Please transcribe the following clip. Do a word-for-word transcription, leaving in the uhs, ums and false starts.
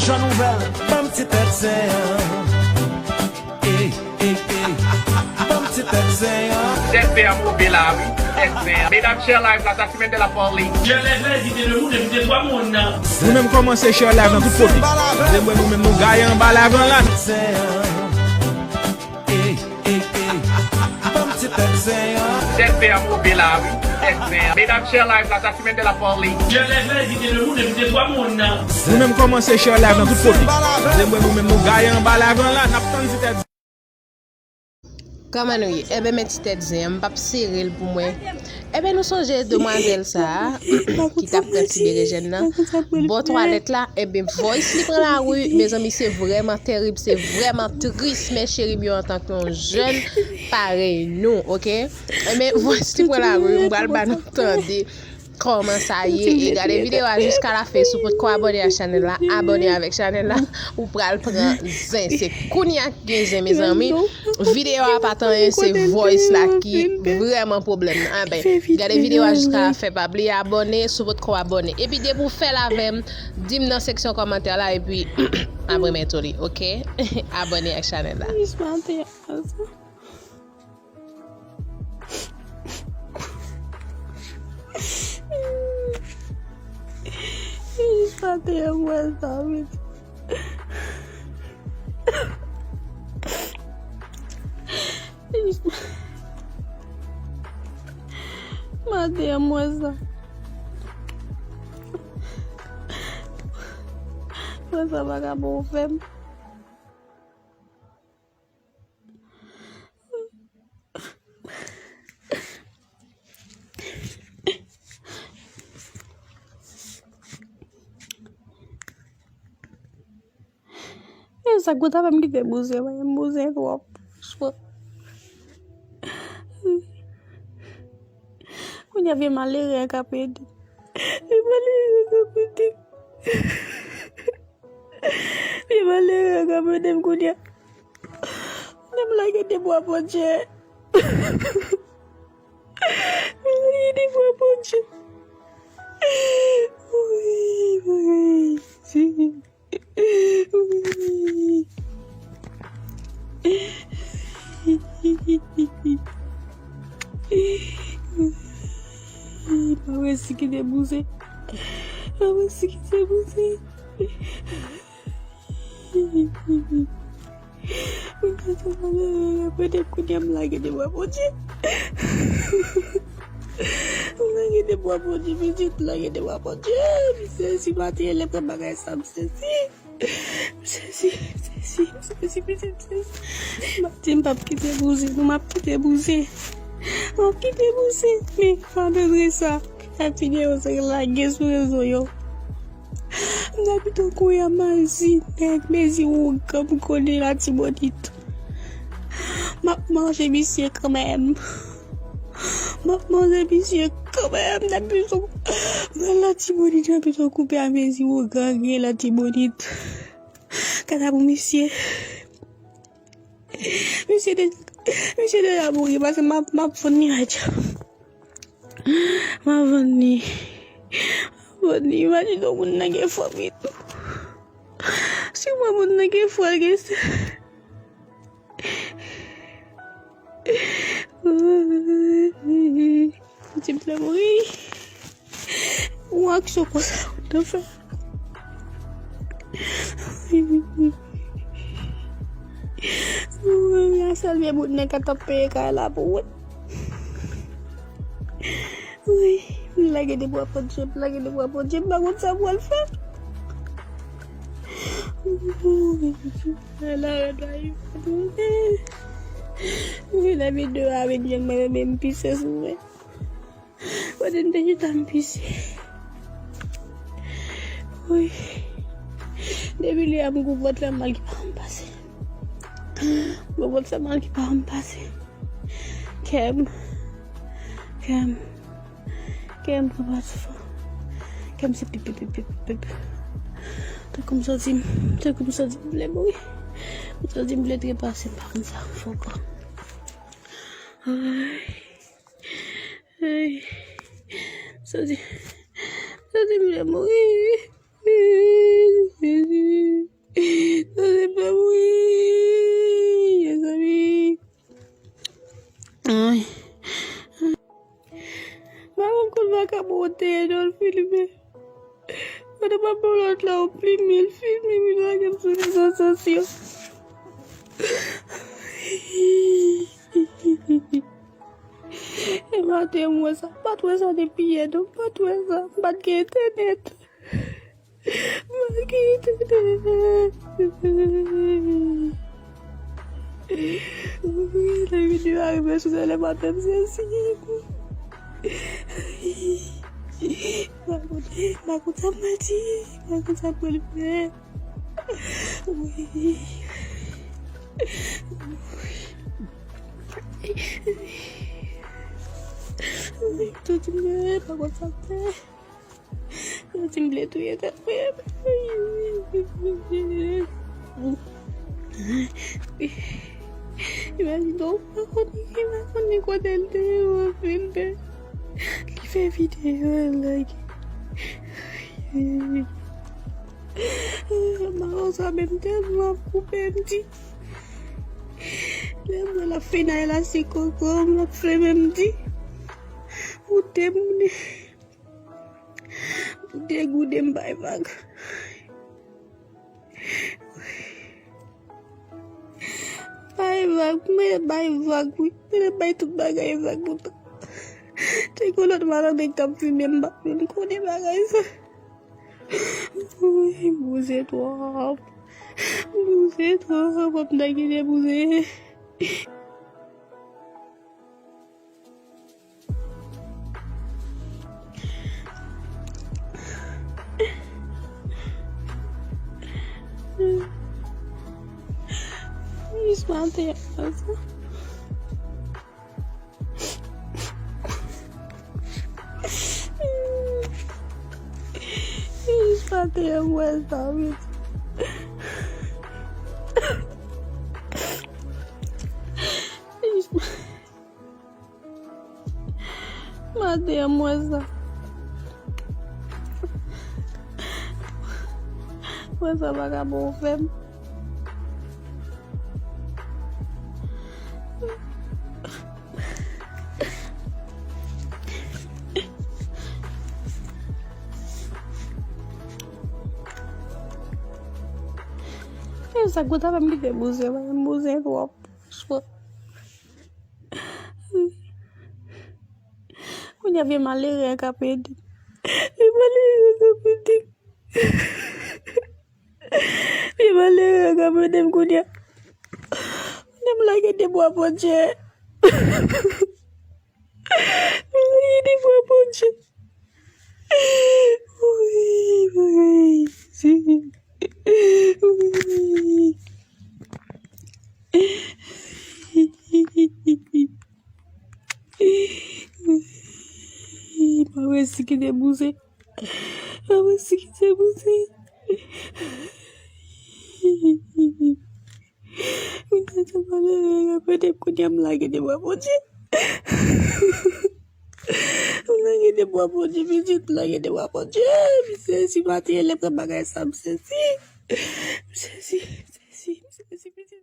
Jan nouvèl, ban m ti tèt zen an. Ey, ey, ey. Ban m ti tèt zen an. Tèt zen an move la, wi. Tèt zen an. Medam, share live la, sa ti mèt de la pale. Share live la, evite de moun, evite twa moun nan. Nou menm kòmanse share live nan tout kote. Demen nou menm nou gaye anba live lan la. Zen an. Ey, ey, ey. Ban m ti tèt zen an. Tèt zen an move la, wi. Tèt zen an. Medam, share live la, sa ti mèt de la pale. Share live la, evite de moun, evite twa moun nan. Nou menm kòmanse share live nan tout kote. Demen nou menm nou gaye anba live lan la, n ap tann ti tèt. Kòman nou ye? Enben, men ti tèt zen an, m p ap sere l pou mwen. Enben, nou sonje demwazèl sa a, ki t ap pran ti berejèn nan, bò twalèt la, enben, voice li pran lari, mezanmi, se vrèman tèrib, se vrèman tris, mes chéris, m yo, antanke yon jèn parèy nou, oke? Enben, voice li pran lari, m pral ba nou tande kòman sa ye. E gade videyo a jiska la fen. Si w potko abòne ak chanèl la, abòne avèk chanèl la. Ou pral pran zen. Se kounye a k gen zen, mezanmi. Videyo a pa t anyen, se voice la ki vrèman pwoblèm nan. Anben, gade videyo a jiska la fen. Pa bliye abòne si w potko abòne. Epi depi w fè l avè m, di m nan seksyon kòmantè la, epi apre m entoli, oke? Abòne ak chanèl la. Jis maten an m wè sa, wi. Jis maten an m wè sa. Mwen sa pa ka bon fè m. E sa k konn fè m kite bouzen, mwen, m bouzen twòp. Franchman. Kounye a vye malere an k ap ede. Vye malere an k ap ede. Vye malere an k ap ede m kounye a. Kounye a m lage de bwa Bondye. M lage de bwa Bondye. Wi, wi. Pa resi kite bouzen. Pa resi kite bouzen. Mwen pa t ap repete kounye a m lage de bwa Bondye. M lage de bwa Bondye, pitit, m lage de bwa Bondye. M sezi maten lè pran bagay sa, m sezi. M sezi, m sezi, m sezi, pitit, m sezi. M ap di m p ap kite bouzen, non, m ap kite bouzen. M ap kite bouzen. Men, malgre sa, sa videyo se lage sou rezo yo. M ta pito kouri a Mazi, nèg, mezi wougan m konnen Latibonit. M ap manje misye kanmenm. M ap manje misye kanmenm. M ta pito mwen Latibonit, m ta pito koupe a mezi wougan gen Latibonit. Kata pou misye. Misye deja, misye deja mouri paske m ap, m ap vann li a djab. M ap vann li. M ap vann li. Imajine w moun nan gen fanmi tou. Si w wè moun nan gen frè, l gen sè. Ti m vle mouri. Yon aksyon konsa, ou te fè. Wi, a sèl vye bout nèg k ap peye kay la pou ou. Wi, m lage de bwa Bondye, m lage de bwa Bondye, m pa konn sa m pral fè. Ala, ala, wi, lè videyo a vin jwenn mwen, men m pise sou mwen. Kote m te chita m pise. Wi. Depi lè a m gwo vant fè mal ki pa janm pase. Gwo vant fè mal ki pa janm pase. Kè m. Kè m. Kè m pran pati fò. Kè m se pip, pip, pip, pip, pip. Tankou m santi m, tankou m santi m vle mouri. M santi m vle trepase, m pa konn sa m fè ankò. Ay. Ay. Santi, santi m vle mouri. Jezi. Mil fim, li vin lage m sou rezo sosyo. E maten, m wè sa. M pa t wè sa depi yè, non. M pa t wè sa. M pa t gen entènèt. M pa t gen entènèt. Wi, lè videyo a rive sou tèlè maten, m sezi. M pa konn, m pa konn sa m pral di, m pa konn sa m pral fè. Wi. Wi. Tout moun pa konn sa m fè. Santi m vle touye tèt mwen. Imajine w, pa konn, pa konn ni kote l te ye, ou fin te. Li fè videyo, l lage. Maron sa menm tèlman ap koupe m di. Lè m wè l ap fenay la, se koko m l ap flemen m di. Ou te moun. Pou degoude m bay vag. Bay vag, mwen bay vag, wi. Mwen bay tout bagay vag pou tan. Te gen lòt malandren k t ap fimen m, m pa t menm konnen bagay sa. Wi, bouzen twòp. Bouzen twòp, w ap nèg ki te bouzen. Jis maten an sa. Jis maten an, m wè sa, wi. Jis maten an, m wè sa. M wè sa pa ka bon fè m. E sa gwo travay m kite bouzen, m bouzen twòp. Franchman. Kounye a vye malere an k ap ede m. Vye malere an k ap ede m. Vye malere an k ap ede m kounye a. Kounye a m lage de bwa Bondye. M lage de bwa Bondye. Wi, wi. Wi. Mwen resi kite bouzen. Mwen resi kite bouzen. Mwen resi kite bouzen. Mwen resi kite bouzen. Mwen resi kite bouzen. Mwen lage de bwa Bondye. Mwen lage de bwa Bondye, pitit, mwen lage de bwa Bondye. Misye, si maten lè pran bagay sa, misye, si. Misye, si, misye, si, misye, si, pitit.